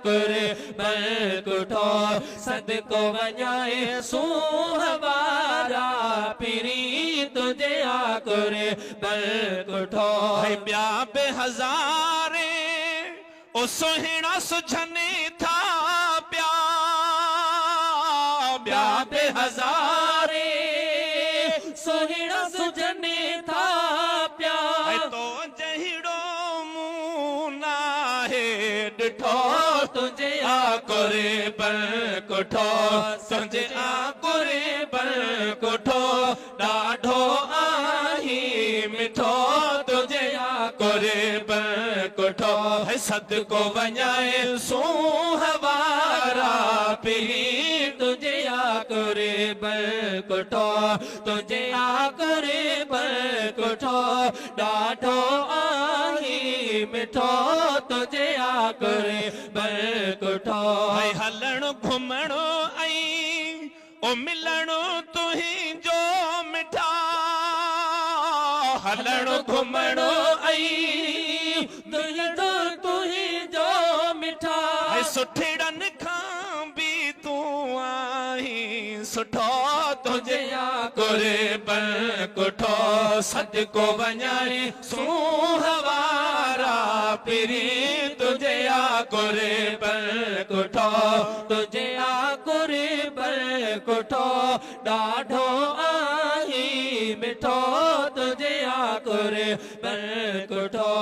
कुर्बन कुठो। सदको वञाए सूंह वारा पिरी तुंहिंजे आ कुर्बन कुठो। ॿिया बि हज़ारे ओ सुहिणा सुझनि था पिया, ॿिया बि हज़ारे सुहिणा सुझनि था पिया। तो जहिड़ो मूं नाहे ॾिठो, तुंहिंजे आ कुर्बन कुठो, तुंहिंजे आ कुर्बन कुठो। ॾाढो आहीं मिठो, तुंहिंजे आ कुर्बन कुठो। सदको वञाए सूंह वारा पिरी तुंहिंजे आ कुर्बन कुठो, तुंहिंजे आ कुर्बन कुठो। ॾाढो आहीं मिठो, तुंहिंजे आ कुर्बन कुठो। हलणु घुमणु ऐं ओ मिलणु तुंहिंजो मिठा, हलणु घुमणु ऐं तुंहिंजो तुंहिंजो मिठा। सुठड़नि खां बि तूं आहीं सुठो, तुंहिंजे आ कुर्बन कुठो। सदको वञाए सूंह वारा पिरी तुंहिंजे आ कुर्बन कुठो, तुंहिंजे आ कुर्बन कुठो। ॾाढो आहीं मिठो, तुंहिंजे आ कुर्बन कुठो।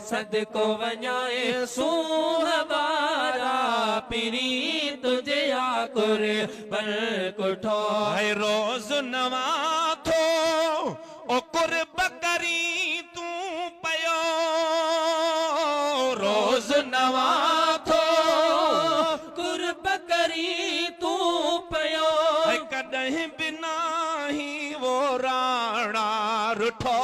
सदको वञाए सूंह वारा पिरी तुंहिंजे आ कुर्बन कुठो। रोज़ नवां थो ओ कुर्ब करी तूं पियो, रोज़ नवां थो कुर्ब करी तूं पियो। कॾहिं बि नाही वो राणा रुठो,